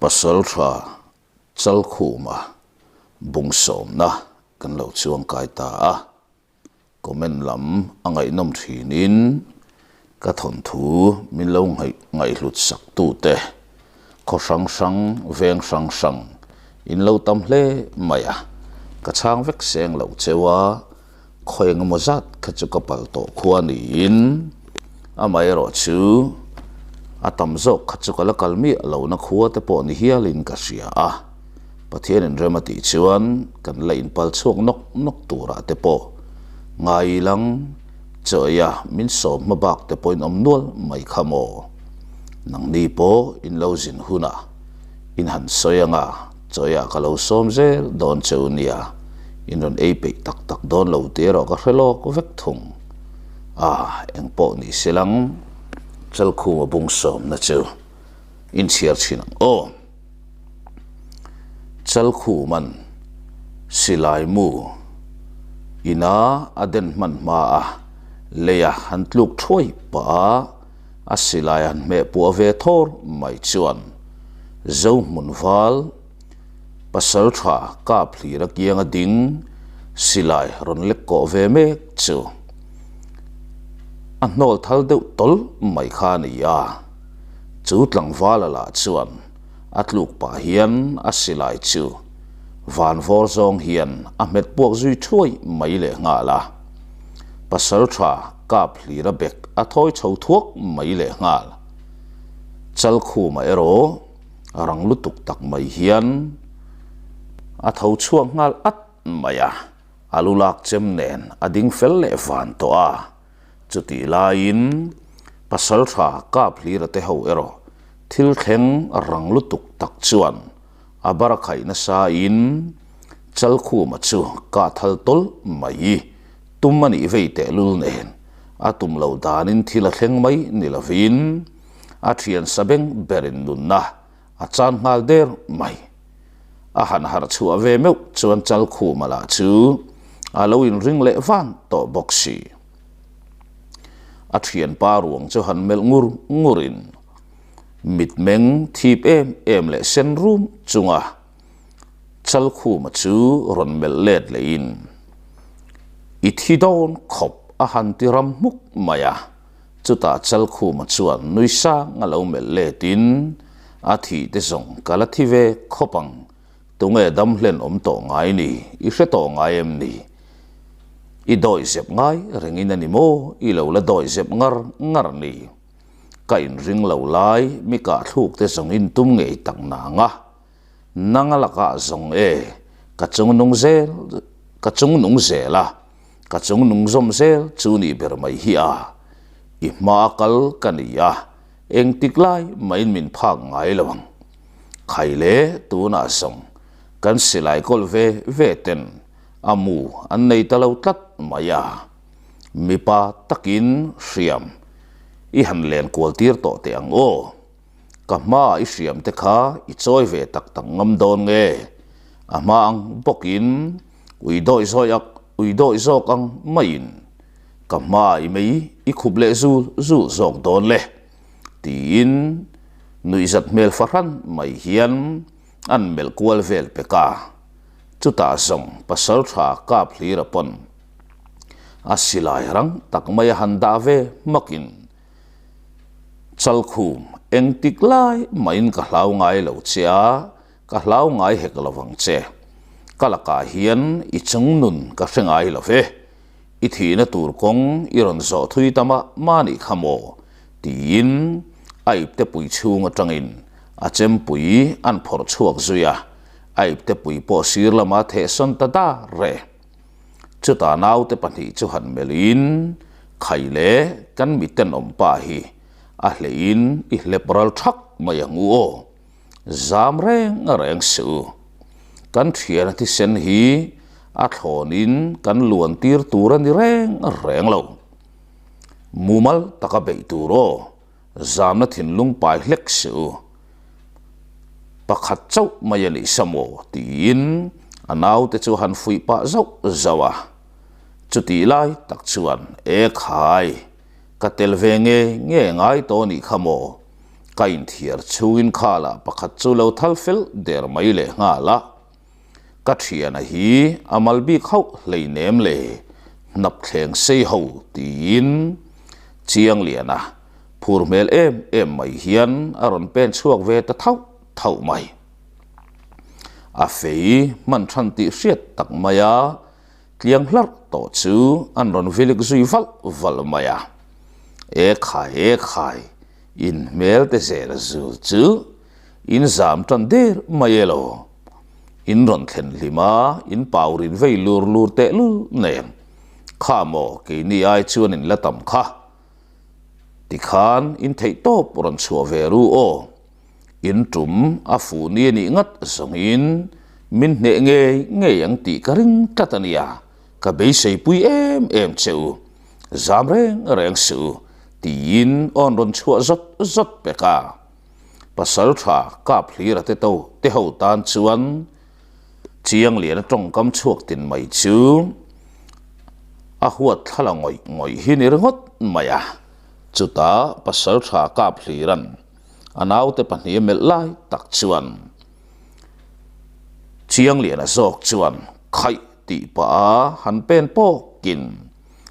Pasaltha Chalkhuma bungsawmna kan lo chuangkai ta a. Comment lam a ngaihnawm thinin ka thawnthu min lo ngaihhlut sak tute khaw hrang hrang veng hrang hrang in lo tam hle mai a, ka chhang vek seng lo cheu a, khaw engemaw zat kha chu ka pal tawh khua niin amaherawhchu a tam zawk kha chu ka la kal miah lohna khua te pawh ni hialin ka hria a. Pathianin rem a tih chuan kan la inpal chhuak nawk nawk turah te pawh ngai ilang chawia min sawm hma bak te pawhin awm nual mai kha maw? Nangni pawh in lo zin hunah in han sawi anga chawia ka lo sawm zel dawn cheu nia, in rawn ei peih tak tak dawn lo tih erawh ka hre lawk vek thung. A, engpawh ni se lang Chalkhuma bung sawmna chu inchhiar chhin ang aw. Chalkhuman silai mu ina a den hman hma a, leia han tluk thuai pah a, a silai han hmeh puah ve thawr mai chuan Zohmun val pasaltha kap hlir a kiang a ding silai rawn lek kawh ve mek chu a hnawl thal deuh tawl mai kha a ni a. Chu tlangvala lah chuan a tluk pah hian a silai chu van vawr zawng hian a hmet puak zui thuai mai leh nghal a. Pasaltha kap hlira bek a thawi chho thuak mai leh nghal. Chalkhuma erawh rang lutuk tak mai hian a tho chhuak nghal at mai a, a lu lak chem nen a ding fel leh van tawh a. Chutih laiin Pasaltha Kaphlir-a te ho erawh thil thleng rang lutuk tak chuan a bar khaih nasain Chalkhuma chu kah thal tawlh mai tum a nih vei tehlul nen a tum loh danin thil a thleng mai ni lovin a thian sa beng berin nunna a chan nghal der mai. A han harh chhuah ve meuh chuan Chalkhuma lah chu a lo inring leh van tawh bawk si. A thianpa ruang chu han melh ngur ngurin mitmeng thip em em leh sen rum chunga Chalkhuma chu rawn melh let lehin I thi dawn khawp a han ti ram hmuk mai a. Chutah Chalkhuma chuan nui sang a lo melh letin, A thih te zawng ka la thi ve khawp ang, tunge dam hlen awm tawh ngai ni, i hre tawh ngai em ni? I dawi zep ngai rengin a ni maw, i lo la dawi zep ngar ngar ni? Ka inring lo lai mi kahthluk te zawng in tum ngei tak nang a, Nang a lakah zawng e, ka chung nung zel, ka chung nung zel a, ka chung nung zawm zel chu nih ber mai hi a. I hma a kal ka ni a, engtik lai mahin min phak ngai lo ang. Khai le tunah zawng kan silai kawl ve ve ten a mu an nei ta lo tlat mai a. Mipa takin hriam i han len kual tir tawh teh ang aw. Ka hma i hriam te kha i chawi ve tak tak ngam dawn nge? A hma ang bawkin ui dawi zawi ak ui dawi zawk ang maiin ka hma i mei i khup leh zul zul zawk dawn le tiin nuihzat hmel fahran mai hian an melh kual vel pek a. Chutah zawng pasaltha kap hlira pawn a silai rang tak mai a han dah ve hmakin Chalkhum, engtik lai mahin ka hlau ngai lo che a, ka hlau ngai hek lo vang che. Ka lakah hian i chung nun ka hre ngai lo ve. I thihna tur kawng i rawn zawh thui ta mah mah nih kha maw? tiin a iptepui chhung atangin a chempui an phawrh chhuak zui a, a iptepui pawh sir lama thehsawn ta dar e. Chutah naute pahnih chu han melhin, Khai le, kan mi tenawm pa hi a hleihin i hlep ral thak mai ang u aw. Zam reng reng suh u. Kan thiana thisen hi a thlawnin kan luan tir tur a ni reng reng lo. Mumal taka beih tur aw, zamna thinlung pai hlek suh u. Pakhat chauh mai a nih sa maw? tiin a naute chu han fuih pah zauh zauh a. Chutih lai tak chuan, E khai, ka tel ve nge nge ngai tawh nih kha maw? Ka inthiar chhungin khala pakhat chu lo thal fel der mai leh nghal a. Ka thiana hi a mal bik hauh hleinem le, hnap thleng sei ho tiin Chiangliana phur hmel em em mai hian a rawn pen chhuak ve ta thauh thauh mai. A fei hman than tih hriat tak maia tliang hlarh tawh chu an rawn vilik zui valh valh mai a. E khai e khai, in hmel te zel zul chu in zam tan der mai e lo. In rawn thlen hlim a, in paurin vei lur lur tehlul nen. Kha maw keini ai chuan in la tam kha. Tikhan in theih tawp rawn chhuah ve ru aw. In tum a fuh ni a nih ngat zawngin min hneh ngei ngei ang tih ka ring tlat a nia, ka beisei pui em em che u, zam reng reng suh u tiin awn rawn chhuah zawt zawt pek a. Pasal tha kap hlir a te to te ho tan chuan Chiangliana tawngkam chhuak tin mai chu a huat thla la ngawih ngawih hi ni ringawt mai a, chutah pasal tha kap hliran A naute pahnih a melh lai tak chuan Chiangliana zawk chuan khaih tih pah a han pen pawkin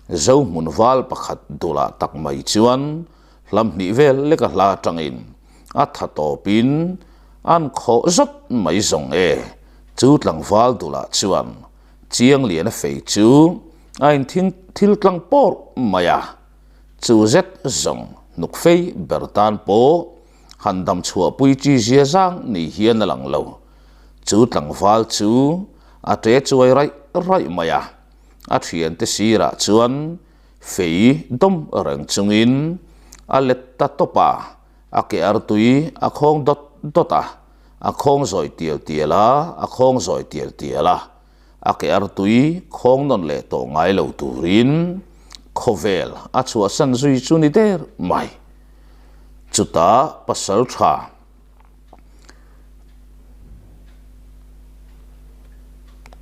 Zohmun val pakhat dulah tak mai chuan hlam hnih vel leka hla atangin a tha tawpin an khawh zawt mai zawng e. Chu tlangval dulah chuan Chiangliana fei chu a inthing thil tlang pawrh mai a. Chu zet zawng hnuk fei ber tan pawh han dam chhuahpui chi zia zang ni hian a lang lo. Chu tlangval chu a ṭe chuai raih raih mai a, a thiante sirah chuan fei dawm reng chungin a let ta tawp a, a ke artui a khawng dawt dawt a, a khawng zawi tial tial a, a khawng zawi tial tial a. A ke artui khawng nawn leh tawh ngai lo turin khawvel a chhuahsan zui chu ni der mai. Chutah pasal tha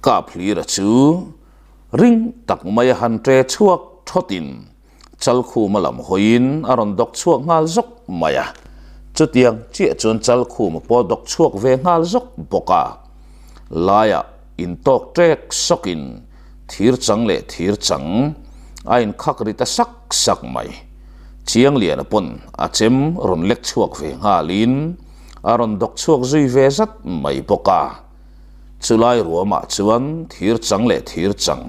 Kaphlira chu ring tak mai a han ṭe chhuak thawtin Chalkhuma lam hawiin a rawn dawk chhuak nghal zawk mai a. Chutiang chiah chuan Chalkhuma pawh dawk chhuak ve nghal zawk bawk a. Laiah intawk ṭek sawkin thir chang leh thir chang a inkhak ri ta sak sak mai. Chiangliana pawn a chem rawn lek chhuak ve nghalin a rawn dawk chhuak zui ve zat mai bawk a. Chulai ruamah chuan thir chang leh thir chang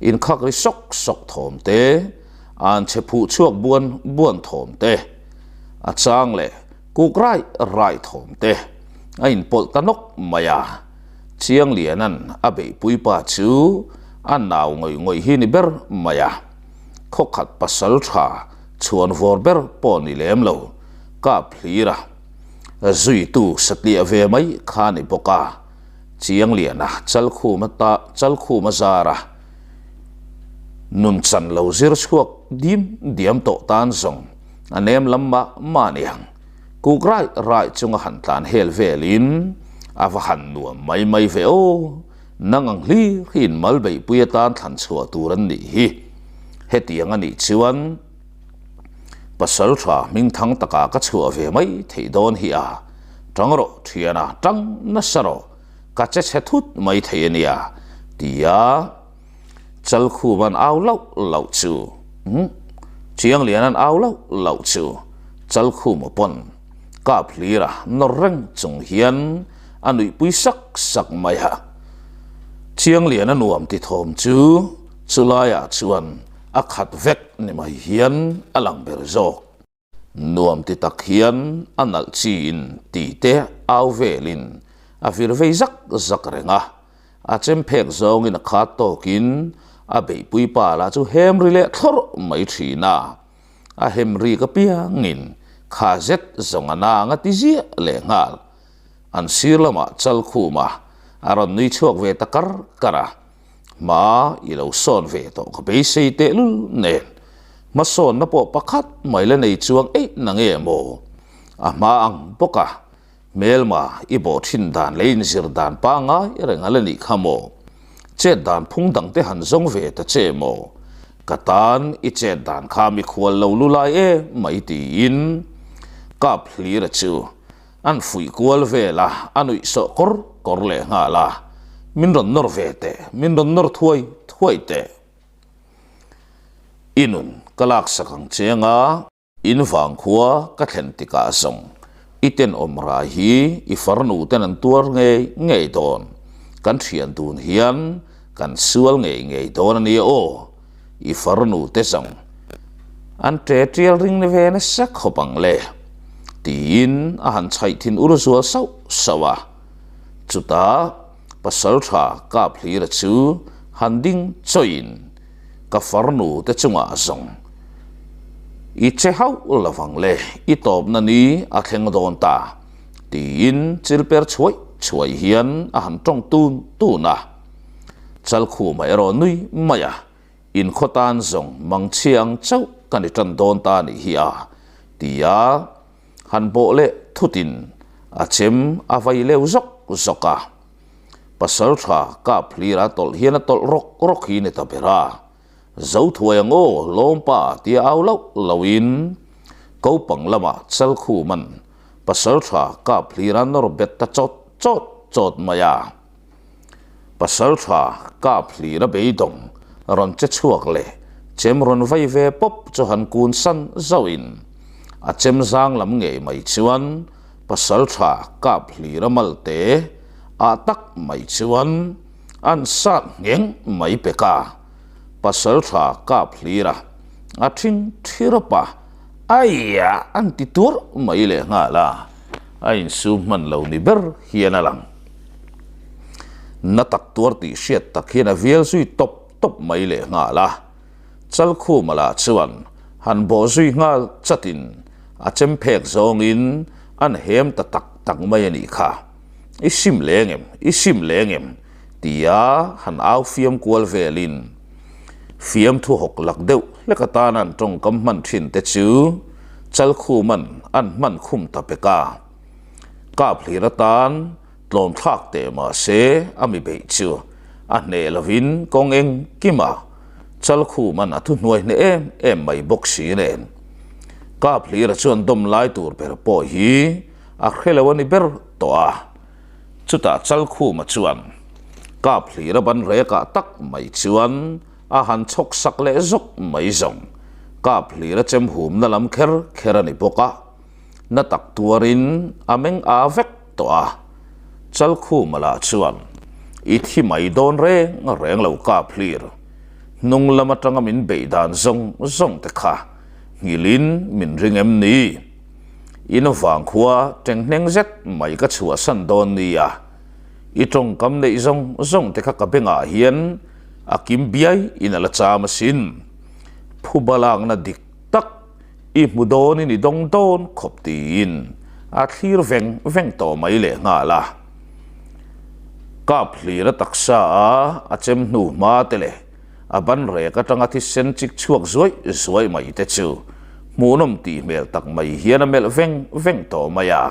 inkhak ri sawk sawk thawm te, an chhe phuh chhuak buan buan thawm te, a chang leh kuk raih raih thawm te a inpawlh ta nawk mai a. Chiangliana'n a beihpui pa chu a nau ngawih ngawih hi ni ber mai a. Khawkhat pasal tha chhuan vawr ber pawh ni lem lo, kap hlir a. Zuitu satliah ve mai kha ni bawk a, Chiangliana Chalkhuma ta Chalkhuma zara nun chan lo zir chhuak dim diam tawh tan zawng a nem lam mah mah niang. Kuk raih raih chunga han tlan hel velin a va han nuam mai mai ve aw, nang ang hlir hi in mal beihpui atan thlan chhuah tur an nih hi. Hetiang a nih chuan. Pasal tha hming thang takah ka chhuah ve mai theih dawn hi a, tang rawh thiana tang nasa rawh, ka che chhe thut mai thei a nia, tia Chalkhuma'n au lauh lauh chu, umm, Chiangliana'n au lauh lauh chu Chalkhuma pawn kap hlira nawr reng chung hian a nuihpui sak sak mai a. Chiangliana nuam ti thawm chu chulaiah chuan A khat vek ni mai hian a lang ber zawk. Nuam ti tak hian a nalh chiin ti te au velin a vir vei zak zak reng a. A chem phek zawngin a khat tawkin a beihpui pa lah chu hem ri leh thlawrh mai thin a. A hem rik apiangin kha zet zawng a nang a ti ziah leh nghal. An sir lamah Chalkhuma a rawn nui chhuak ve ta kar kar a. Hma i lo sawn ve tawh ka beisei tehlul nen hmasawnna pawh pakhat mai la nei chuang eih na nge maw? A hma ang bawk a, hmelma i bawh thin dan leh inzir dan pangngai reng a la nih kha maw? Chet dan phung dang te han zawng ve ta che maw? Ka tan i chet dan kha mikhual lo lu lai em mai tiin. Kaphlira chu an fuih kual vel a, a nuih sawh kawr kawr leh nghal a, Min rawn nawr ve teh, min rawn nawr thuai thuai teh. I nun ka laksak ang che anga. In vangkhua ka thlen tikah zawng i tenawm rai hi i farnu ten an tuar ngei ngei dawn, kan thian dun hian kan sual ngei ngei dawn a nia aw, i farnu te zawng an ṭe ṭial ring ni ve nasa khawp ang le, tiin a han chhaih thin ur zual sauh sauh a. Chutah Pasalṭha Kaphlira chu han ding chawiin Ka farnu te chungah zawng i che hauh lovang le, i tawpna ni a thleng dawn ta, tiin chilper chhuai chhuai hian a han tawng tun tun a. Chalkhuma erawh nui mai a, Inkhaw tan zawng mangchhia ang chauh ka ni tan dawn ta nih hi a, tia han bawh leh thutin a chem a vai leu zawk zawk a. Pasalṭha kap hlira tawlh hian a tawlh rawk rawk hi ni ta ber a, Zo thuai ang aw, lawmpa tia au loh lohin kopang lamah Chalkhuman pasalṭha kap hlira nawr bet ta chawt chawt chawt mai a. Pasalṭha kap hlira beidawng rawn che chhuak leh chem rawn vai ve pawp chu han kun san zauhin a chem zang lam ngei mai chuan Pasalṭha kap hlira malte ah tak mai chuan an sat ngheng mai pek a, Pasalṭha kap hlira a ṭhing ṭhi rawp a, Aiah an ti tuar mai leh nghal a, a insum hman lo ni ber hian a lang. Na tak tuar tih hriat tak hian a vial zui tawp tawp mai leh nghal a, Chalkhuma lah chuan han bawh zui nghal chatin A chem phek zawngin an hem ta tak tak mai a nih kha. I sim leng em, i sim leng em? tia han au fiam kual velin fiamthu hawk lak deuh hlek atana an tawngkam hman thin te chu Chalkhuman an hman khum ta pek a. Kap hlir atan tlawm thlak teh mah se a mi beih chu a hneh lovin kawng eng kim a, Chalkhuman a thuhnuai hneh em em mai bawk si nen. Kap hlira chuan dawm lai tur ber pawh hi a hre lo a ni ber tawh a, chutah Chalkhuma chuan Kap hlira ban rekah tak mai chuan a han chhawk sak leh zawk mai zawng Kap hlira chem humna lam kher kher a ni bawk a. Na tak tuarin a meng a vek tawh a, Chalkhuma lah chuan i thi mai dawn reng reng lo kap hlir. Hnung lam atanga min beih dan zawng zawng te kha nghilhin min ring em ni? In vangkhua tenghneng zet mai ka chhuahsan dawn nia, i tawngkam neih zawng zawng te kha ka bengah hian a kim biai in a la cham asin. Phuba lakna dik tak I hmu dawnin i dawng dawn khawp tiin a thlir veng veng tawh mai leh nghal a. Kap hlir a taksa a, a chem hnu hma te leh a ban rek atanga thisen chik chhuak zuai zuai mai te chu hmuhnawm tih hmel tak mai hian a melh veng veng tawh mai a.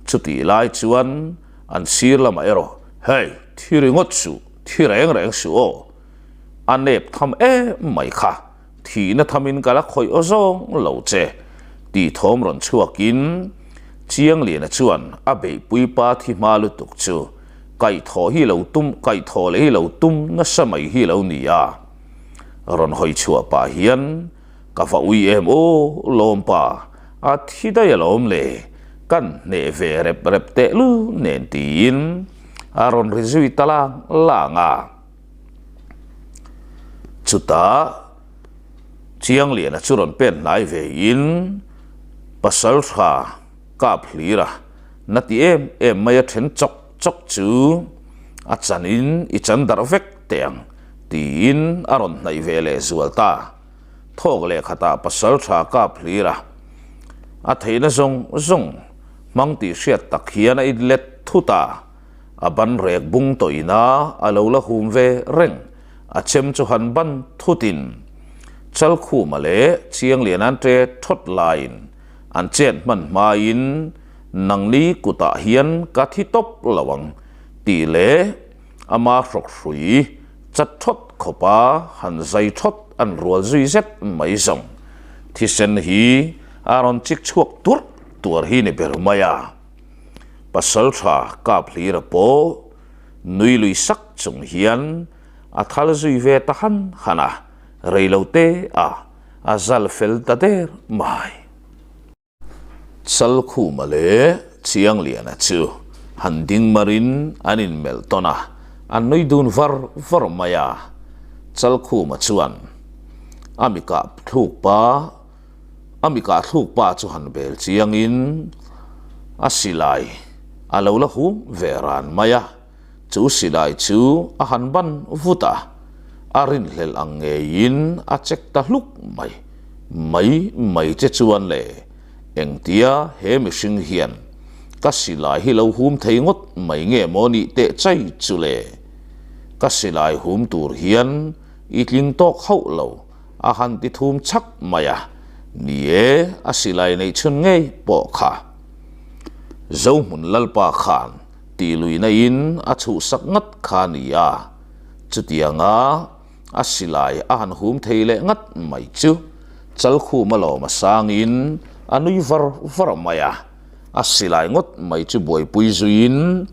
Chutih lai chuan an sir lamah erawh, Hey, thi ringawt suh, thi reng reng suh aw, a nep tham em mai kha. Thihna thamin ka la khawih aw zawng lo che, tih thawm rawn chhuakin Chiangliana chuan a beihpui pa thi hma lutuk chu kaihthawh hi lo tum, kaihthawh leh hi lo tum nasa mai hi lo ni a. Rawn hawi chhuah pah hian ka va ui em aw lawmpa, a thi daih alawm le, kan hneh ve rep rep tehlul nen tiin a rawn ri zui ta lang lang a. Chutah Chiangliana chu rawn pen hnai ve in pasal tha kap hlir a, na ti em em mai a then chawk chawk chu a chan in i chan darh vek teh ang tiin a rawn hnaih ve leh zual ta. Thawk leh khatah pasal tha kap hlir a, a theihna zawng zawng hmang tih hriat tak hian a inlet thut a. A ban rek bung tawh ina a lo la hum ve reng, a chem chu han ban thutin Chalkhuma leh Chianglian an ṭe thawt laiin an chet hman hmain nangni kutah hian ka thi tawp lo ang tih leh ama hrawk hrui chat thawt khawpa han zai thawt an rual zui zet mai zawng thisen hi a rawn chik chhuak turh. tuar hi ni ber mai a. Pasaltha Kaphlira pawh nui lui sak chung hian a thal zui ve ta han han a, reilote ah a zal fel ta der mai. Chalkhuma leh Chiangliana chu han ding marin an inmelh tawn a, an nui dun var var mai a. Chalkhuma chuan a mi kah thluk pa a mi kah thluk pa chu han bel chiangin a silai a lo la hum ve ran mai a. Chu silai chu a han ban vut a, a rinhlelh ang ngeiin a check ta hluk mai. Mai mai che chuan le, engtia he mihring hian ka silai hi lo hum thei ngawt mai nge maw nih teh chai chu le? Ka silai hum tur hian i tling tawk hauh lo, a han ti thum chhak mai a. Ni e, a silai neih chhun ngei pawh kha. Zohmun Lalpa khan Tih luihna in a chhuhsak ngat kha a ni a, chutianga a silai a han hum thei leh ngat mai chu Chalkhum a lawm a sangin a nui var var mai a, a silai ngawt mai chu buaipui zuiin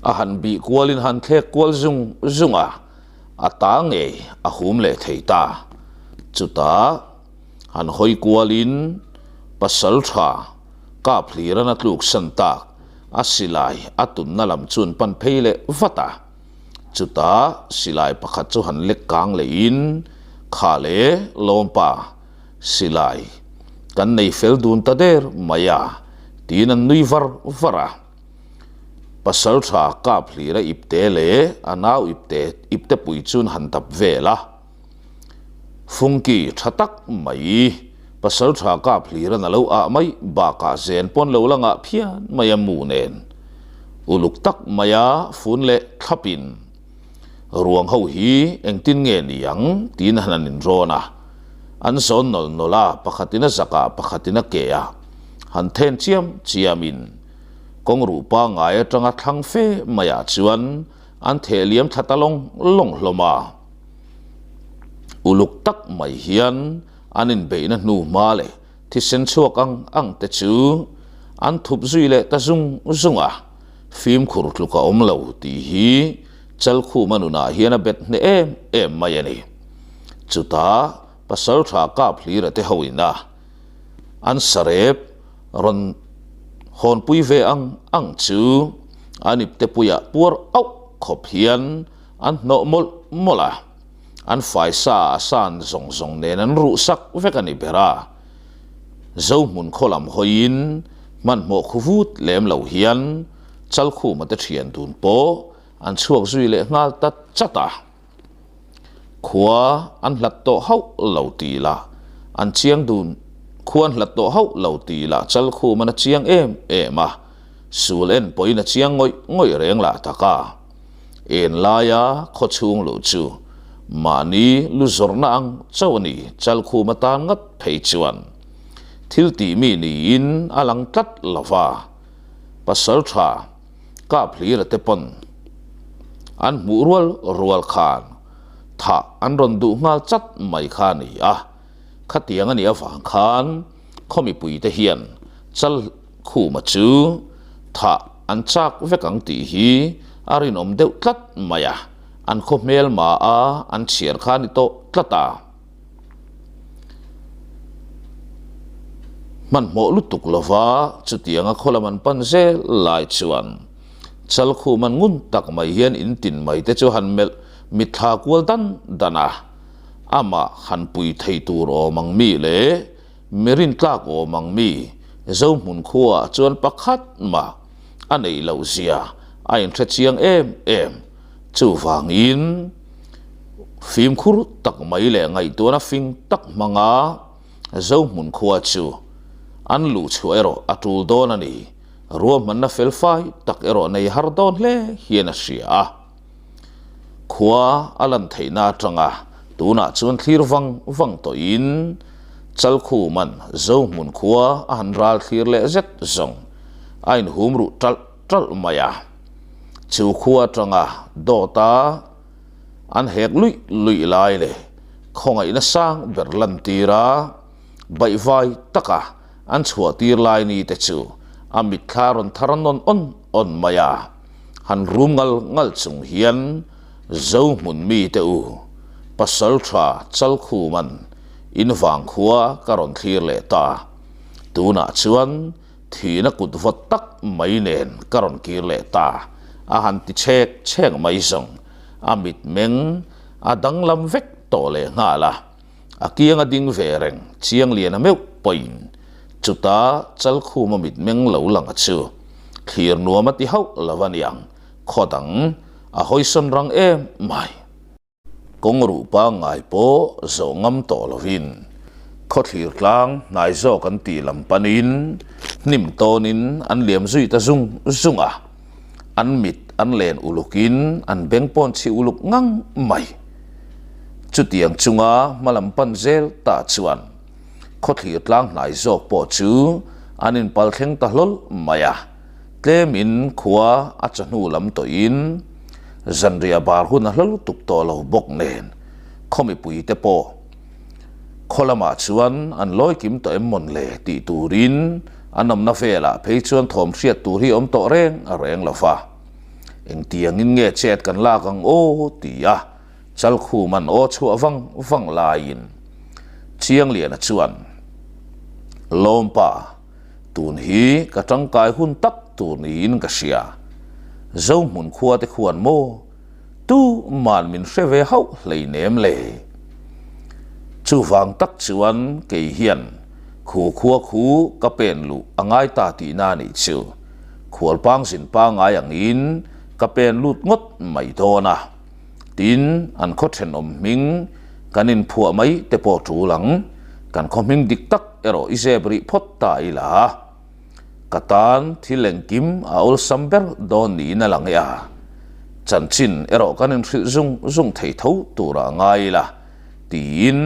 a han bih kualin han thlek kual zung zung a, a ta ngei a hum leh thei ta. Chutah han hawi kualin pasal tha kap hliran a tluksan tak A silai a tunna lam chu an pan phei leh vat a, chutah silai pakhat chu han lek kang lehin, Kha le Lawmpa, silai kan nei fel dun ta der mai a, tiin an nui var var a. Pasaltha kap hlira ipte leh a nau ipte iptepui chu an han dap vel a. Fungki tha tak mai pasal tha kap hlir an alo ah mai bakah zen pawn lo la ngah phian mai a mu nen uluk tak maia fun leh thlapin ruang ho hi engtin nge ni ang tiin han an inrawn a, an zawn nawlh nawlh a pakhatin a zakah pakhatin a ke a han then chiam chiamin kawng ruh pangngai atanga thlang fe maiah chuan an theh liam thla ta lawng lawng hlawm a. Uluk tak mai hian an inbeihna hnu hma leh thisen chhuak ang ang te chu an thup zui leh ta zung zung a, fimkhur tluk a awm lo tih hi Chalkhuma nunah hian a bet hneh em em mai a ni. Chutah Pasaltha Kaphlira te hoin a an sarep rawn hawnpui ve ang ang chu an iptepuiah puar auh khawp hian An hnawh mawlh mawlh a, an faisa a san zawng zawng nen an ruh sak vek a ni ber a. Zohmun khaw lam hawiin hmanhmawh khu vut lem lo hian Chalkhuma te thian dun pawh an chhuak zui leh nghal ta chat a. Khua an hlat tawh hauh lo tih lah an chiang dun khua an hlat tawh hauh lo tih lah Chalkhuman a chiang em em a, sul en pawhin a chiang ngawih ngawih reng lah tak a. En laia khaw chhung luh chu mahni lu zawrhna ang chauh a ni, Chalkhum atan ngat phei chuan thil tih mi niin a lang tlat lo va, pasal tha kap hlira te pawn an hmuh rual rual khan thah an rawn duh nghal chat mai kha a ni a, khatiang a nih avang khan khaw mipuite hian Chalkhuma chu thah an chak vek ang tih hi a rinawm deuh tlat mai a, an khaw hmelma a an chhiar kha a ni tawh tlat a. Hmanhmawh lutuk lova chutianga khaw lam an pan zel lai chuan Chalkhum an ngun tak mai hian in tin mai te chu han melh mitthla kual dan dan a, amah han pui thei tur awm ang mi leh Mi rintlak awm ang mi Zohmun khuaah chuan pakhat mah a neih loh zia a inhre chiang em em. Chuvangin fimkhur tak mai leh ngaihtuahna fing tak hmanga Zohmun khua chu an luh chhuah erawh a tul dawn a ni. Ruahmanna felfai tak erawh nei har dawn hle hian a hria a. Khua a lan theihna atanga tunah chuan thlir vang vang tawhin Chalkhuman Zohmun khua a han ral thlir leh zet zawng a inhum ruh ṭalh ṭalh mai a. Chu khua atanga dawta an hek luih luih lai leh khawngaihna sang ber lantira baihvai taka an chhuah tir lai ni te chu. A mitthla a rawn thar nawn awn awn mai a, han rum ngal ngal chung hian Zohmun mite u, Pasaltha Chalkhuman in vangkhua ka rawn thlir leh ta. Tunah chuan thihna kut vawt tak mai nen ka rawn kir leh ta, a han ti chhek chhek mai zawng. A mitmeng a danglam vek tawh leh nghal a. A kianga ding ve reng Chiangliana meuh pawhin chuta Chalkhuma mitmeng lo langa chu thlir nuam a ti hauh lo a niang, khaw dang a hawisawn rang em mai. Kawng ruh pangngai pawh zawh ngam tawh lovin khaw thlir tlang hnai zawk an tih lam panin hnim tawnin an liam zui ta zung zung a, an mit an len ulukin an beng pawn chhi uluk ngang mai. Chutiang chunga hmalam pan zel ta chuan khawthlir tlang hnai zawk pawh chu an inpal thleng ta hlawl mai a, tlemin khua a chawhnu lam tawhin zanriah bar hun a hla lutuk tawh lo bawk nen khaw mipuite pawh khaw lamah chuan an lawi kim tawh em mawn le tih turin an awmna velah phei chuan thawm hriat tur hi awm tawh reng reng lo va. Engtiangin nge chet kan lak ang aw? ti a Chalkhuman aw chhuah vang vang laiin Chiangliana chuan, Lawmpa, tun hi ka tangkai hun tak tur niin ka hria. Zohmun khua te khuan maw? Tu man min hre ve hauh hleinem le. Chuvang tak chuan kei hian khu khua khu ka pen luh a ngai ta tihna nih chu. Khualpang zin pangai angin ka pen lut ngawt mai dawn a. Tin, an khaw thenawm hming kan inphuah mai te pawh tul ang. Kan khaw hming dik tak erawh i zep rih phawt ta ila. Ka tan thil engkim a awlsam ber dawn niin a lang e a. Chanchin erawh kan inhrilh zung zung thei tho turah a ngai ila tiin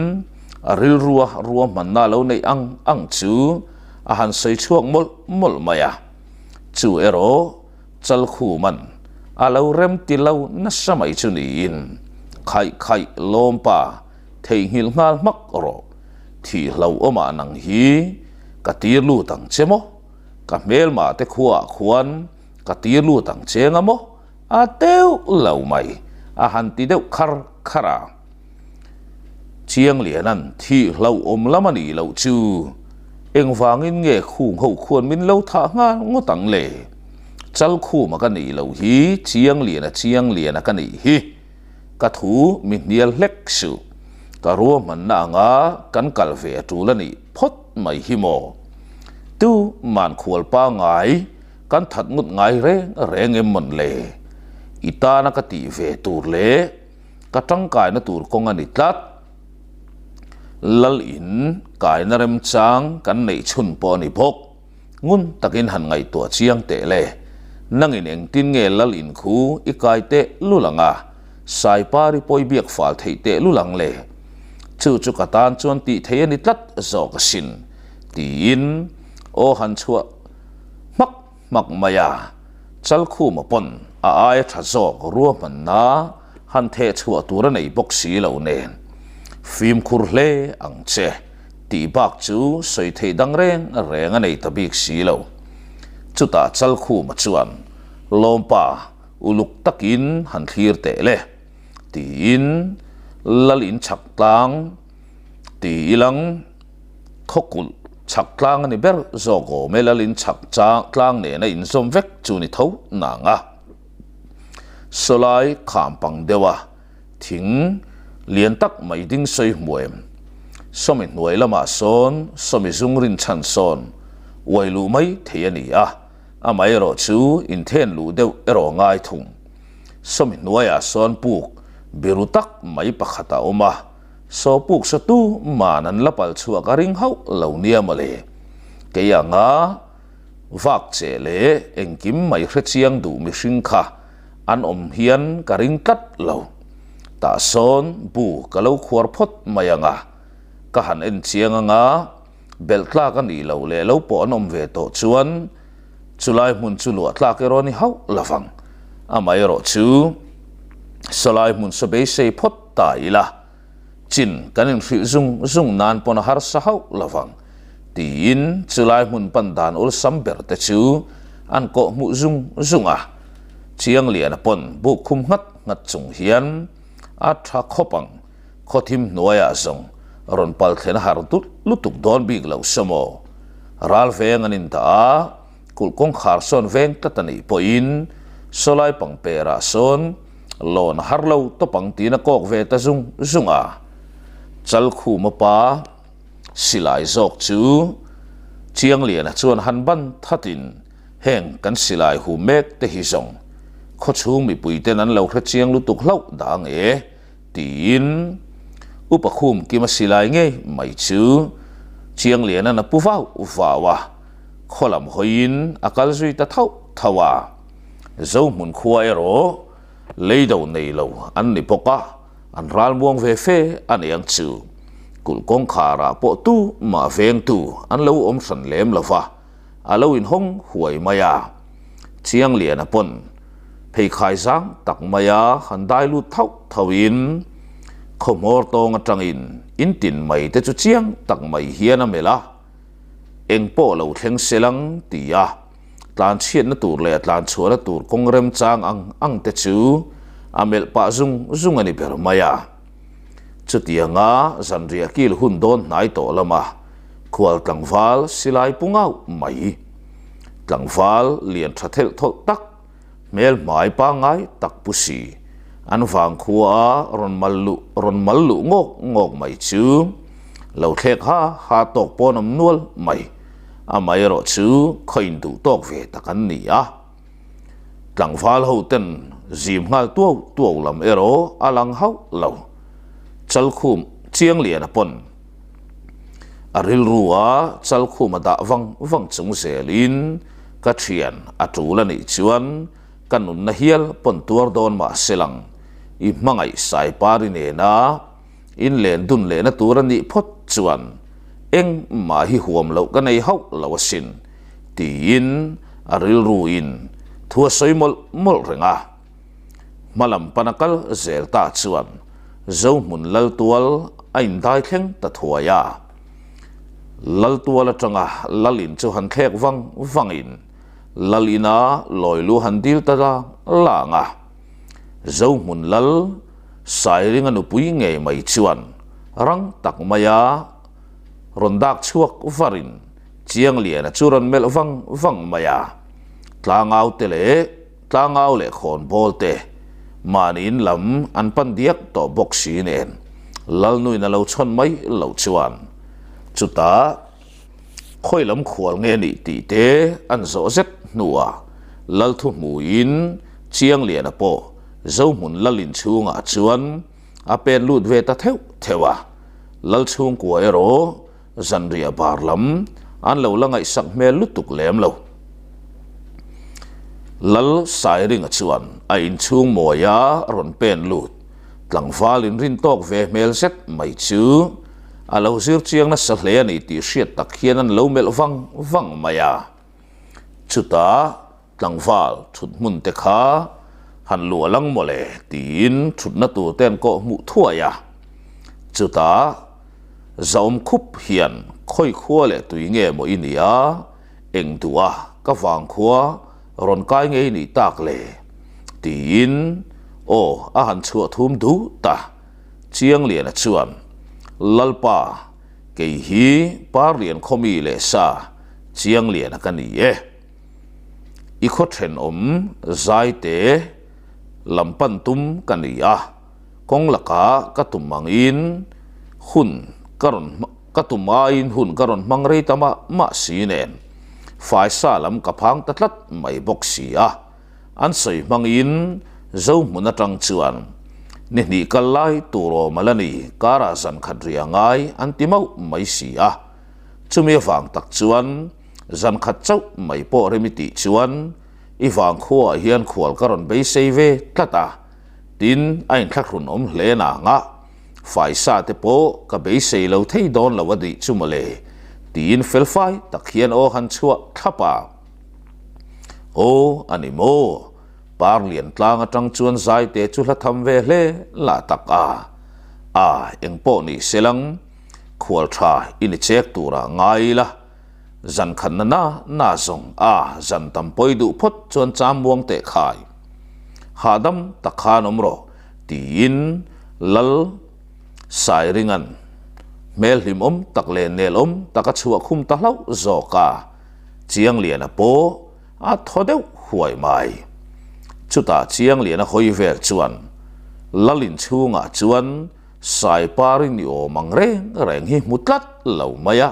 a rilrua ruahmanna lo neih ang ang chu a han sawi chhuak mawlh mawlh mai a. Chu erawh Chalkhuman a lo rem ti lo nasa mai chu niin khaih khaih lawmpa theihnghilh nghal hmak rawh. Thih hlauhawmah nang hi ka tir lut ang che maw? Ka hmelmah te khuaah khuan ka tir lut ang che nga maw? A deuh lo mai, a han ti deuh khar khar a. Chiangliana'n thih hlauhawm lam a nih loh chu engvangin nge khung ho khuan min lo thah nghal ngawt ang le? Chalkhuma ka nih loh hi Chiangliana Chiangliana ka nih hi. Ka thu mi hnial hlek suh. Ka ruahmanna anga kan kal ve a tul a nih phawt mai hi maw? Tu man khual pangai kan that ngut ngai reng reng em mawn le? I tana ka tih ve tur leh ka tangkaina tur kawng a ni tlat. Lal in kaina remchang kan neih chhun pawh a ni bawk. Ngun takin han ngaihtuah chiang teh le. Nangin engtin nge lal in khu i kai teh lul ang a, Saipari pawi biak fal theih teh lul ang le. Chu chu ka tan chuan tih theih a ni tlat zawk asin, tiin aw han chhuah hmak hmak mai a. Chalkhuma pawn a aia tha zawk ruahmanna han theh chhuah tur a nei bawk si lo nen fimkhur hle ang che. Tih bak chu sawi theih dang reng reng a nei ta bik si lo. Chutah Chalkhuma chuan, Lawmpa, uluk takin han thlir teh le, tiin Lal in chhak tlang ti ilang khawkulh chhak tlang a ni ber zawk awm e, Lal in chhak tlang nena inzawm vek chu ni tho nang a. Sawlai kham pang deuh a. Thing lian tak mai ding sawi hmuaim. Sawmi hnuai lamah sawn sawmi zung rin chhan sawn uai luh mai thei a ni a, amaherawh chu inthen luh deuh erawh ngai thung. Sawmi hnuaiah sawn puk biru tak mai pakhat a awm a, saw puk sa tu man an la pal chhuah ka ring hauh lo nia mawle. Kei anga vak che leh engkim mai hrechiang duh mihring kha An awm hian ka ring tlat lo. Tah sawn bu ka lo khuar phawt mai ang a, ka han en chiang ang a, belh tlak a nih loh leh lo pawh an awm ve tawh chuan chulai hmun chu luah tlak erawh a ni hauh lo vang. Amaherawh chu sawlai hmun saw beisei phawt ta ila, chin kan inhrilh zung zung nan pawn a harsa hauh lo vang. Tiin chulai hmun pan dan awlsam ber te chu an kawh hmuh zung zung a. Chiangliana pawn buk khum nghat nghat chung hian a tha khawp ang. Khawthim hnuaiah zawng rawn pal thlen a har dut lutuk dawn bik lo saw maw? Ral veng an indah a, kulh kawngkhar sawn veng tlat a nih pawhin sawlai pangperah sawn lawn a har lo tawp ang tiin a kawk ve ta zung zung a. Chalkhuma pa silai zawk chu Chiangliana chuan han ban thatin heng kan silai hu mek te hi zawng khawchhung mipuiten an lo hre chiang lutuk hlauh dah ang e. Tiin Upa Khum Kima silai ngei mai chu Chiangliana'n a pu vau vau a, khaw lam hawiin a kal zui ta thauh thauh a. Zohmun khua erawh leido nei lo an ni bawk a, an ralmuang ve fe a ni ang chu. Kulh kawngkharah pawh tu mah vengtu an lo awm hran lem lo va, a lo inhawng huai mai a. Chiangliana pawn pheikhai zang tak maia han dai lut thauh thauhin khaw hmawr tawng atangin in tin mai te chu chiang tak mai hian a melh a, eng pawh lo thleng sel ang ti a, tlanchhiatna tur leh tlanchhuahna tur kawng remchang ang ang te chu a melh pah zung zung a ni ber mai a. Chutianga zanriah kil hun dawn hnai tawh lama khual tlangval silai pu ngauh mai. Tlangval lian tha thelh thawlh tak, hmel hmai pangngai tak pu si, an vangkhua a rawn mal luh rawn mal luh ngawk ngawk mai chu lo thlek ha ha tawk pawn awm nual mai. Amaherawh chu khaw induh tawk ve tak an ni a. Tlangval ho ten zim nghal tuau tuau lam erawh a lang hauh lo. Chalkhum Chiangliana pawn. A rilru a chalkhum a dah vang vang chung zelin ka thian a tul a nih chuan ka nunna hial pawn tuar dawn mah se lang i hmangaih Saipari nena in len dun lehna tur a nih phawt chuan engmah hi huam loh ka nei hauh lo asin tiin a rilru in thu a sawi mawlh mawlh reng a. Hmalam pana kal zel ta chuan Zohmun Laltual a indai thleng ta thuai a. Laltual atanga Lal in chu han thlek vang vangin Lal ina lawi lu han dil ta lang lang a. Zohmun Lal Sairinga nupui ngei mai chuan rang tak maia rawn dak chhuak varin Chiangliana chu rawn melh vang vang mai a. Tlangau te leh Tlangau leh khawnbawl te mahniin lam an pan diak tawh bawk si nen Lalnuin a lo chhawn mai loh chuan chutah khawi lam khual nge nih tih te an zawh zet hnuah Lalthu hmuiin Chiangliana pawh Zohmun Lalin chhungah chuan a pen lut ve ta theuh theuh a, Lalchhungkua erawh Zanriah bar lam an lo la ngaihsak hmel lutuk lem lo. Lal Sairinga chuan a inchhung mawia rawn pen lut tlangval inrin tawk ve hmel zet mai chu a lo zir chiang nasa hle a ni tih hriat tak hian an lo melh vang vang mai a. Chutah Tlangval thut hmun te kha han luah lang mawle tiin thutna tur te an kawh hmuh thuai a. Chutah Zaawm khup hian khawi khua leh tui nge maw i nia, eng duh a ka vang khua rawn kai ngei nih tak le tiin aw a han chhuah thum duh ta. Chiangliana chuan Lalpa kei hi Parlian khawmi leh sa Chiangliana ka ni e. I khaw thenawm zaite lam pan tum ka ni a, kawng lakah ka tum angin hun ka rawn ka tum aiin hun ka rawn hmang rei ta mah mah si nen faisa lam ka phang ta tlat mai bawk si a, an sawi hmangin Zohmun atang chuan ni hnih kal lai tur awm a la ni karah zan khat riah ngai an ti mauh mai si a, chumi avang tak chuan Zan khat chauh mai pawh rem i tih chuan i vangkhuaah hian khual ka rawn beisei ve tlat a, tin a inthlahrun awm hle nang a, faisa te pawh ka beisei lo thei dawn lo a nih chu mawle, tiin felfai tak hian aw han chhuah thlap a. Aw a ni maw? Parlian tlang atang chuan zaite chu hla tham ve hle lah tak a, a engpawh ni se lang, khual tha i ni chek turah ngai la. Zan khatna na na zawng a zan tam pawi duh phawt chuan cham muang teh khai. Hahdam tak khan awm rawh tiin Lal Sairinga'n hmel hlimawm tak leh nelawm tak a chhuah khum ta hlauh zawk a, Chiangliana pawh a thaw deuh huai mai. Chutah Chiangliana hawi vel chuan Lal inchhungah chuan Saipari ni awm ang reng reng hi hmu tlat lo mai a,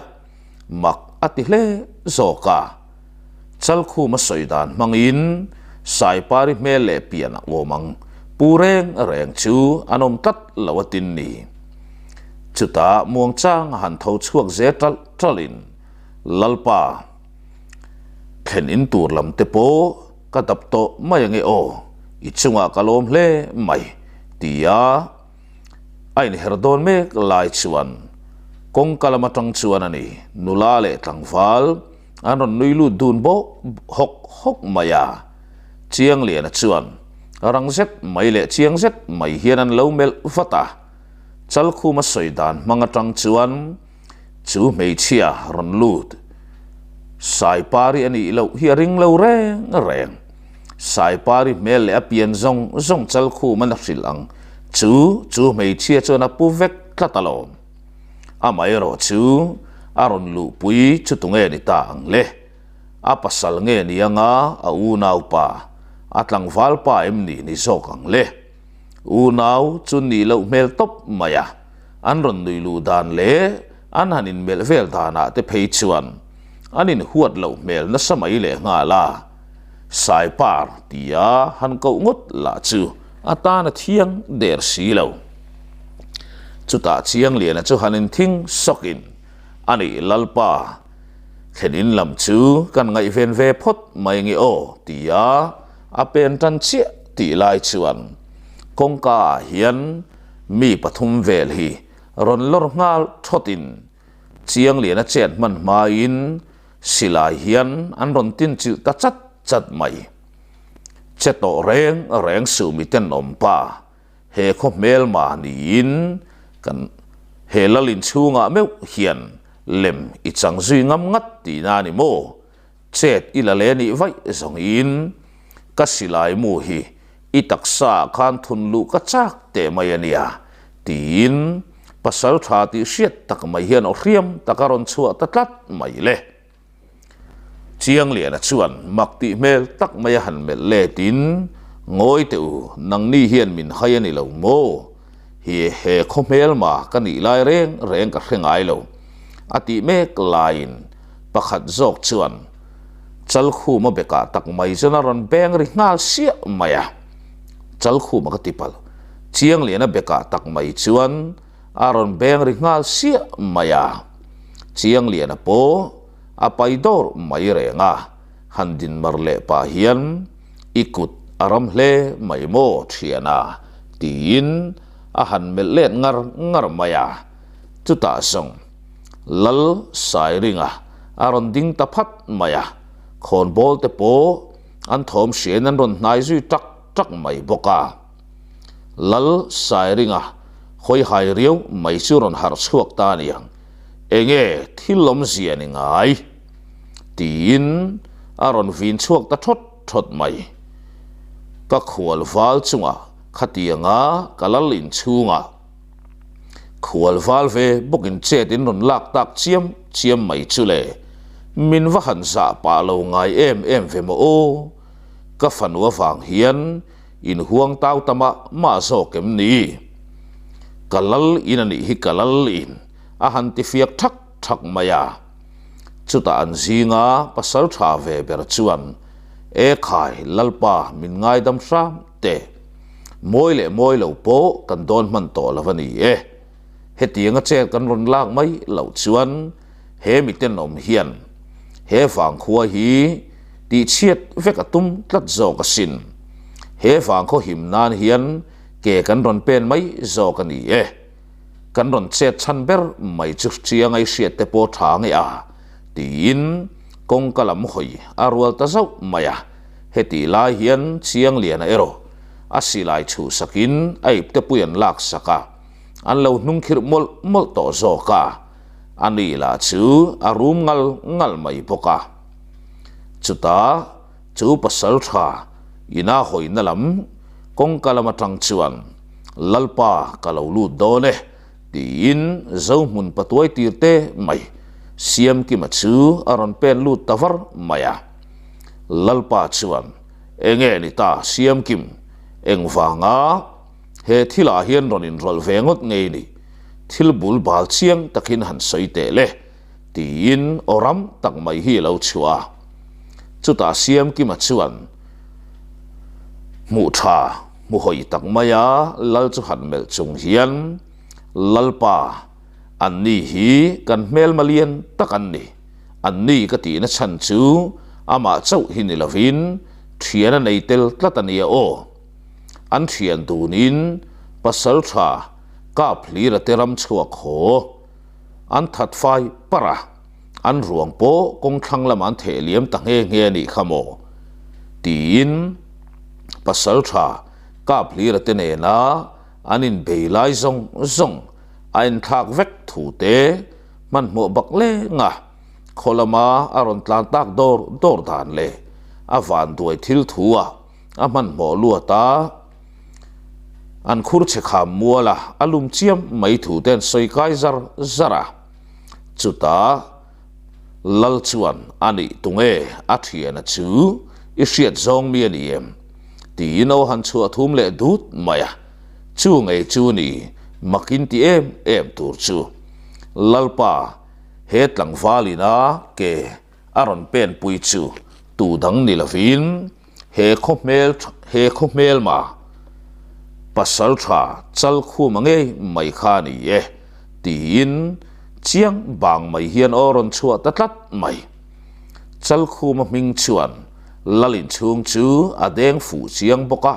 mak a ti hle zawk a. Chalkhuma sawi dan hmangin Saipari hmel leh pian a awm ang pu reng reng chu an awm tlat lo a tin ni. Chutah muangchang a han tho chhuak ze ṭalh ṭalhin Lalpa thlen in tur lam te pawh ka dap tawh mai ange aw, i chungah ka lawm hle mai tia a inher dawn mek lai chuan kawngka lam atang chuan a ni nula leh tlangval an rawn nui lut dun bawk hawk hawk mai a. Chiangliana chuan rang zet mai leh chiang zet mai hian an lo melh vat a, Chalkhuma sawi dan hmang atang chuan chu hmeichhia rawn lut Saipari a nih loh hi a ring lo reng reng. Saipari hmel leh a pian zawng zawng Chalkhuman a hrilh ang chu chu hmeichhia chuan a pu vek tlat alawm. Amaherawh chu a rawn luhpui chu tunge ni ta ang le? A pasal nge ni anga a unaupa, a tlangval pa em ni ni zawk ang le? Unau chu nih loh hmel tawp mai a, an rawn nui luh dan leh an han inmelh vel danah te phei chuan an inhuat loh hmel nasa mai leh nghal a, Saipar tia han koh ngawt lah chu a tan a thiang der si lo. Chutah Chiangliana chu han inthing sawkin, A nih Lalpa, thlen in lam chu kan ngaihven ve phawt mai nge aw tia a pen tan chiah tih lai chuan kawngka ah hian mi pathum vel hi rawn lawr nghal thawtin Chiangliana chet hman hmain silai hian an rawn tin chilh ta chat chat mai. Che tawh reng reng suh miten awm pa he khaw hmelma niin kan he lal inchhungah meuh hian lem i chang zui ngam ngat tihna a ni maw? Chet i la le nih vaih zawngin ka silai mu hi i taksa ah khan thun luh ka chak teh mai a nia tiin pasal tha tih hriat tak mai hian aw hriam tak a rawn chhuah ta tlat mai le. Chiangliana chuan mak tih hmel tak mai a han melh let in Ngawi teh u, nangni hian min hai a ni lo maw? Hi he khaw hmelma ka nih lai reng reng ka hre ngai lo a tih mek laiin Pakhat zawk chuan Chalkhuma bekah tak mai chuan a rawn beng ri nghal siah mai a, Chalkhuma ka ti palh, Chiangliana bekah tak mai chuan a rawn beng ri nghal siah mai a, Chiangliana pawh a pai dawr mai reng a, han din mar leh pah hian i kut a ram hle mai maw thiana tiin a han melh let ngar ngar mai a, chutah zawng. Lal Sairinga a rawn ding ta phat mai a, khawnbawl te pawh an thawm hriain an rawn hnai zui tak tak mai bawk a. Lal Sairinga hawihai riau mai chu rawn harh chhuak ta aniang, Enge thil awmzia ni ngai? tiin a rawn vin chhuak ta thawt thawt mai. Ka khual val chungah khatianga ka lal inchhungah Khual val ve bawkin chet in rawn lak tak chiam chiam mai chu le, min va han zah pah lo ngai em em ve maw aw? Ka fanu avang hian in huang tau ta mah mah zawk em ni? Ka lal in a nih hi ka lal in a han ti fiak thak thak mai a. Chutah an zinga pasal tha ve ber chuan, E khai Lalpa min ngaidam hram teh. Mawi leh mawi lo pawh kan dawn hman tawh lo a ni e. Hetianga chet kan rawn lak mai loh chuan he mi tenawm hian he vangkhua hi tihchhiat vek a tum tlat zawk asin. He vangkhaw him nan hian ke kan rawn pen mai zawk a ni e. Kan rawn chet chhan ber mai chu chiang ai hriat te pawh tha nge a tiin kawngka lam hawi a rual ta zauh mai a. Hetih lai hian Chiangliana erawh a silai chhuhsakin a iptepui an laksak a, an lo hnungkhirh mawlh mawlh tawh zawk a. Ani lah chu a rum ngal ngal mai bawk a. Chutah chu pasaltha ina hawina lam kawngka lam atang chuan, Lalpa ka lo lut dawn e, tiin Zohmun patuai tir te mai Siamkima chu a rawn pen lut ta var mai a. Lalpa chuan, Enge ni ta Siamkim, engvanga He thilah hian rawn inrawlh ve ngawt ngei ni, thil bul bal chiang takin han sawi teh le, tiin aw ram tak mai hi a lo chhuah a. Chutah Siamkima chuan hmuh tha hmu hawi tak maia Lal chu han melh chung hian, Lalpa, anni hi kan hmelma lian tak an ni, anni ka tihna chhan chu amah chauh hi ni lovin thian a nei tel tlat a nia aw. An thian dunin pasal tha kap hlir a te ram chhuak haw an that fai parh a, an ruang pawh kawng thlang lamah an theh liam ta nghe nghe a nih kha maw? tiin pasal tha kap hlir a te nena an inbei lai zawng zawng a inthlak vek thu te hmanhmawh bak leng a. Khaw lama a rawn tlan tak dawr dawr dan leh a vanduai thil thu a. A hmanhmawh luat a, an khur chhe kham mual a, a lum chiam mai thu te an sawi kai zar zar a. Chutah Lal chuan a nih tunge a thiana chu i hriat zawng mi a ni em? tiin aw han chhuah thum leh dut mai a, chu ngei chu ni makin ti em em tur chu Lalpa he tlangvalina ke a rawn pen pui chu tu dang ni lovin he khaw hmel he khaw hmelma pasal tha chal khuma ngei mai kha a ni e tiin chiang bang mai hian aw rawn chhuah ta tlat mai. Chal khuma hming chuan lal inchhung chu a deng fuh chiang bawk a,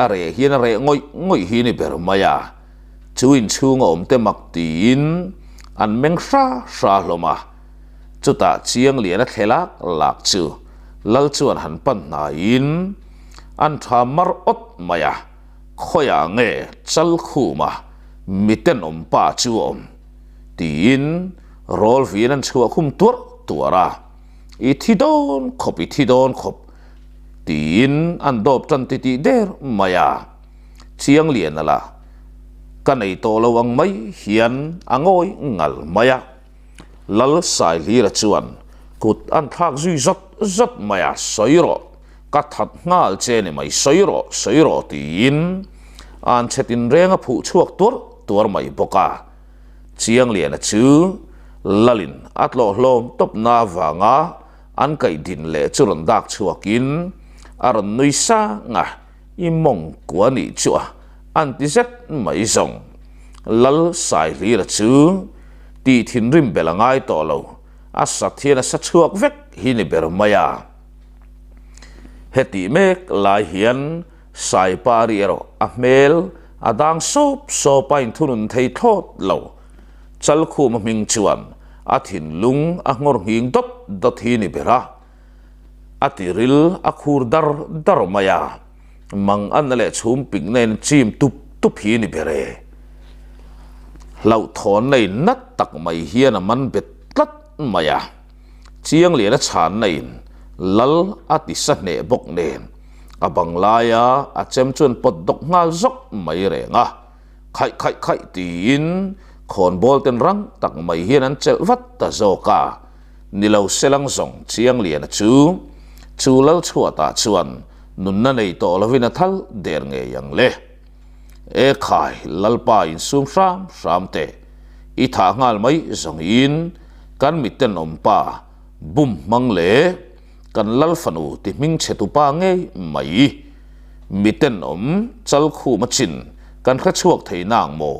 a reh hian a reh ngawih ngawih hi ni ber mai a, chu inchhunga awm te mak tiin an meng hra hra hlawm a. Chutah chiang lian a thle lak lak chu Lal chuan han pan hnaiin an tha mar awt mai a, khawiah nge chal khuma mitenawm pa chu a awm? tiin rawl vin an chhuah khum tuarh tuarh a, I thi dawn khawp, i thi dawn khawp tiin an dawp tan titih der mai a, chiang lian a la ka nei tawh lo ang mai hian a ngawi ngal mai a. Lal Saihlira chuan kut an thlak zui zawt zawt mai a, Sawi rawh, ka that nghal che ni mai, sawi rawh, sawi rawh tiin an chhe tinreng a phuh chhuak tuar tuar mai bawk a. Chiangliana chu Lalin a tlawh hlawm tawpna avanga an kaih din leh chu rawn dak chhuakin a rawn nui sang a. I mawng kua nih chu a an ti zet mai zawng. Lal Saihlira chu tih thinrim bel a ngai tawh lo, a sat hian a sa chhuak vek hi ni ber mai a. Hetih mek lai hian Saipari erawh a hmel a dang sawp sawp a inthunun thei thlawt lo. Chalkhuma hming chuan a thinlung a nghawr nghing dawt dawt hi ni ber a. A tiril a khur dar dar mai a, mang anna leh chhum pik nen chim tup tup hi ni ber e. Hlauhthawnna in nat tak mai hian a man bet tlat mai a, Chiang lian a chhanna in lal a ti sa hneh bawk nen a bang laia a chem chuan pawt dawk nghal zawk mai reng a, khaih khaih khaih tiin khawnbawl ten rang tak mai hian an chelh vat ta zawk a. Ni lo selang zawng Chiangliana chu chu lal chhuatah chuan nunna nei tawh lovin a thal der ngei ang le. E khai, Lalpa insum hram hram teh, i thah nghal mai zawngin kan mitenawm pa bum hmang leh kan lal fanu ti hming chhe tupa ngei mai. Mitenawm chal khum a chin kan hre chhuak thei nang maw?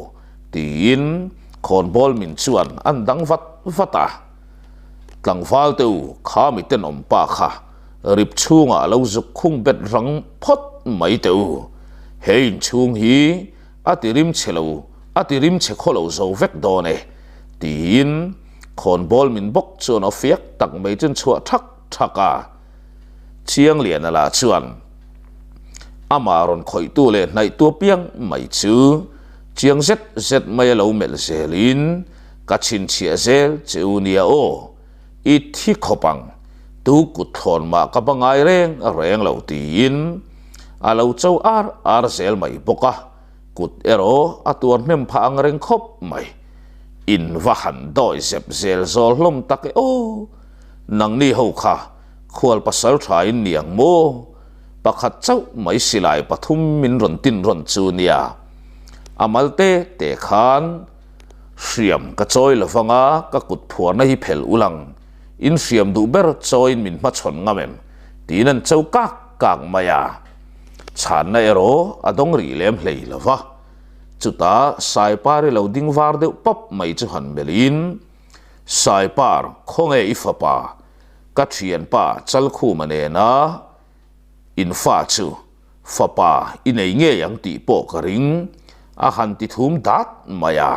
Tiin khawnbawl min chuan an dang vat vat a. Tlangval te u kha mi tenawm pa kha rip chhungah a lo zuk khung bet rang phawt mai teh u. He inchhung hi a ti rim chhe lo, a ti rim chhe khaw lo zo vek dawn e, tiin khawnbawl min bawk chuan aw fiak tak mai chuan chhuah thak thak a. Chiangliana lah chuan amah rawn khawihtu leh hnaihtu apiang mai chu chiang zet zet mai a lo melh zelin. Ka chhinchhiah zel che u nia aw, i thi khawp ang, tu kut thlawn mah ka ba ngai reng reng lo tiin a lo cho ar ar zel mai bawk a, kut erawh a tuar hnem phah ang reng khawp mai. In va han dawi zep zel zawl hlawm tak e aw, nangni ho kha khual pasal tha in ni ang maw? Pakhat chauh mai silai pathum min rawn tin rawn chu nia, a mal te te khan Hriam ka chawi lo vanga ka kut phuarna hi phel ulang, in hriam duh ber chawiin min hmachhawn ngam em? tiin an cho kak kak mai a. Chhanna erawh a dawng rih lem hlei lo va. Chutah Saipari lo ding var deuh pap mai chu han melhin, Saipar, khawnge i fapa, ka thianpa Chalkhuma nena in fa chu Fapa i nei ngei ang tih pawh ka ring, a han ti thum dat mai a.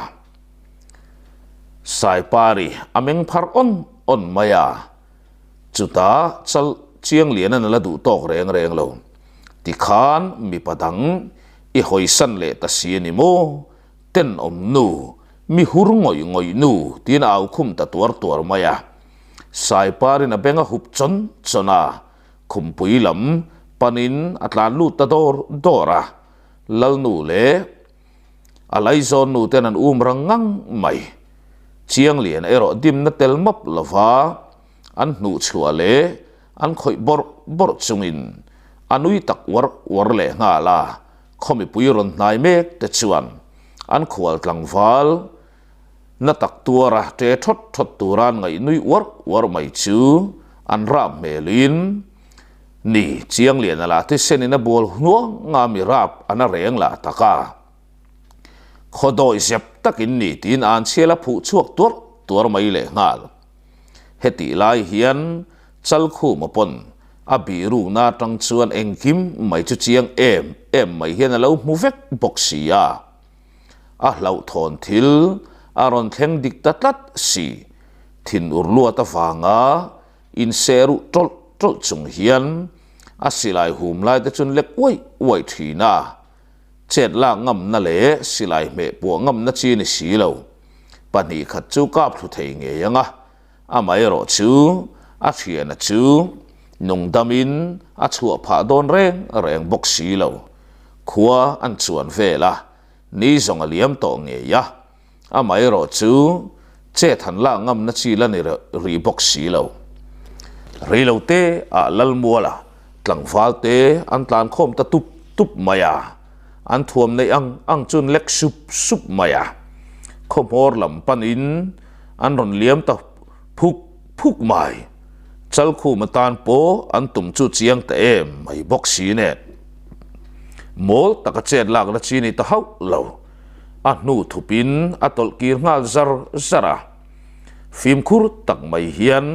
Saipari a meng phar awn awn mai a, chutah chal Chianglianan a la duh tawk reng reng lo. Tikhan mipa dang i hawisan leh ta si a ni maw? Tenawm nu, mi hur ngawih ngawih nu tiin a au khum ta tuar tuar mai a. Saiparin a beng a hup chawn chawn a, Khumpui lam panin a tlan lut ta dawr dawr a, Lalnu leh a laizawn nu ten an um rang ngang mai. Chianglian erawh dimna tel map lova an hnuh chhuah leh an khawih bawrh bawrh chungin a nui tak uar uar leh nghal a, khaw mipui rawn hnai mek te chuan an khual tlangval Na tak tuara ṭe ṭhawt ṭhawt tura an ngaih nui uar uar mai chu an rap hmelin ni Chiangliana lah thisenin a bual hnuang a mi rap a na reng lah tak a. Khaw dawi zep takin ni tiin an chhial a phuh chhuak tuar tuar mai leh nghal. Hetih lai hian Chalkhuma pawn a bihrukna atang chuan engkim mai chu chiang em em mai hian a lo hmu vek bawk si a. A hlauhthawn thil a rawn thleng dik ta tlat si. Thin ur luat avanga inseh ruh tawlh tawlh chung hian a silai hum lai te chuan lek uaih uaih thin a. Chet lak ngamna leh silai hmeh puah ngamna chi ni si lo. Pahnih khat chu kap thlu thei ngei ang a, amaherawh chu a thiana chu nungdamin a chhuah phah dawn reng reng bawk si lo. Khua an chuan vel a, ni zawng a liam tawh ngei a, amaherawh chu chet han lak ngamna chi la ni rih bawk si lo. Reilote ah Lalmuala tlangval te an tlan khawm ta tup tup mai a, an thuam neih ang ang chu an lek sup sup mai a, khawhmawr lam panin an rawn liam ta phuk phuk mai. Chalkhum atan pawh an tum chu chiang ta em mai bawk si nen. Mawl taka chet lakna chi ni ta hauh lo. A hnu thupin a tawlh kir nghal zar zar a. Fimkhur tak mai hian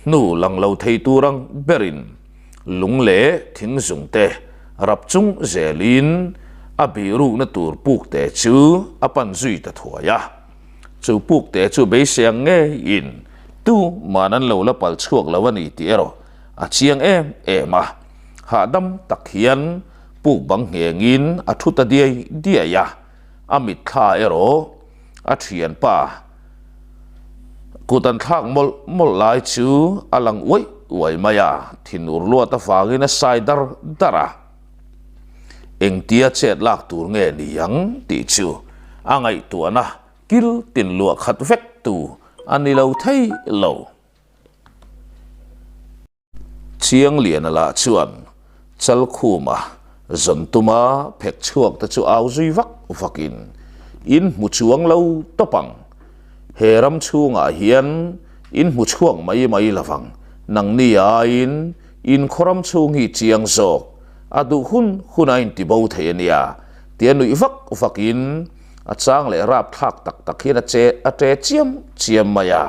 hnu lang lo thei tur ang berin lung leh thing zung te rap chung zelin a bihrukna tur puk te chu a pan zui ta thuai a. Chu puk te chu beisei ang ngeiin tuman an lo la pal chhuak lo a ni tih erawh a chiang em em a. Hahdam tak hian puk bang nghengin a thu ta diai diai a, a mitthla erawh a thianpa kut an thlak mawlh mawlh lai chu a lang uaih uaih mai a, thinur luat avangin a sai dar dar a. Engtia chet lak tur nge ni ang tih chu a ngaihtuahna kil tin luah khat vek tu a ni lo thei lo. Chiangliana lah chuan Chalkhuma zawn tuma phek chhuak te chu au zui vak vakin, In hmu chuang lo tawp ang. He ram chhungah hian in hmu chhuak mai mai lovang. Nangni aiin in khaw ram chhung hi chiang zawk. A duh hun hun a intibo thei a nia, tia nuih vak vakin a chang leh rapthlak tak tak hian a che a ṭe chiam chiam mai a.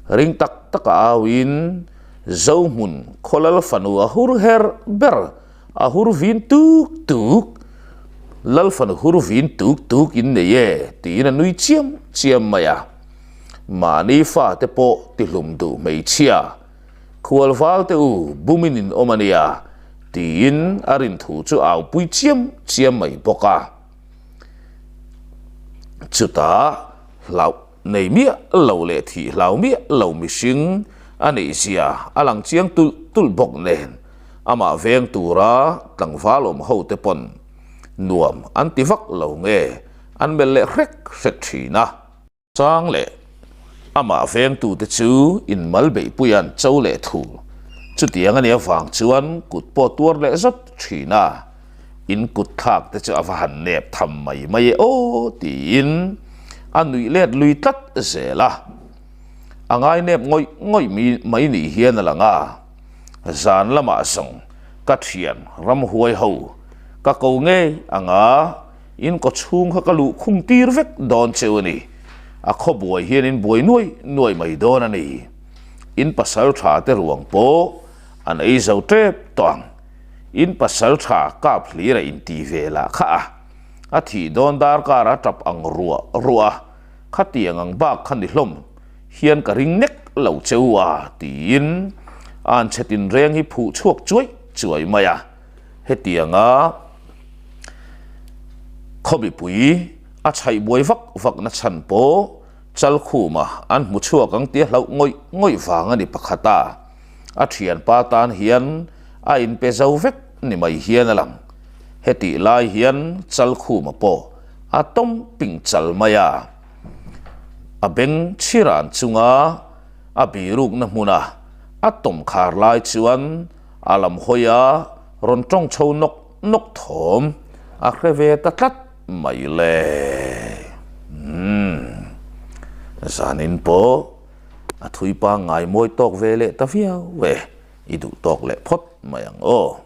Ring tak taka auin Zohmun khawlal fanu a hur her ber, a hur vin tuk tuk, Lal fanu hur vin tuk tuk in nei e tiin a nui chiam chiam mai a. Mahni fate pawh tihlum duh hmeichhia, khual valte u bumin in awm a nia tiin a rin thu chu au pui chiam chiam mai bawk a. Chutah hlauh. nei miah lo leh thih hlau miah lo mihring a neih zia a lang chiang tulh tulh bawk nen amah veng tura tlangval awm ho te pawn nuam an ti vak lo nge an melh leh hrek hrek thin a. Chang leh amah vengtute chu inmal beihpui an cho leh thul. Chutiang a nih avang chuan kut pawh tuar leh zat thin a, in kut thlak te chu a va han nep tham mai mai e aw tiin a nuih let lui tlat zel a. A ngai nep ngawih ngawih mai nih hian a lang a, zan lamah zawng ka thian ramhuai ho ka ko ngei ang a, In kaw chhung kha ka luh khung tir vek dawn cheu a ni. A khaw buai hian in buai nuai nuai mai dawn a ni. In pasal tha te ruang pawh an ei zo tep tawh ang. In pasal tha kap hlir a inti ve lah kha a. A thih dawn darkar a tap ang ruah ruah a, khatiang ang bak kha ni hlawm hian ka ring nek lo cheu a tiin an chhe tinreng hi phuh chhuak chuai chuai mai a. Hetianga khaw mipui a chhaih buai vak vak na chhan pawh Chalkhuma an hmu chhuak ang tia hlauh ngawih ngawih vang a ni pakhat a, a thianpa tan hian a inpe zo vek ni mai hian a lang. Hetih lai hian Chalkhuma pawh a tawm ping chal mai a, a beng chhiran chunga a birukna hmuna a tawm khar lai chuan A lam hawi a rawn tawng chho nawk nawk thawm a hre ve ta tlat mai le. Umm. Zanin pawh a thui pangngai mawi tawk ve leh ta viau e, i duh tawk leh phawt mai ang aw.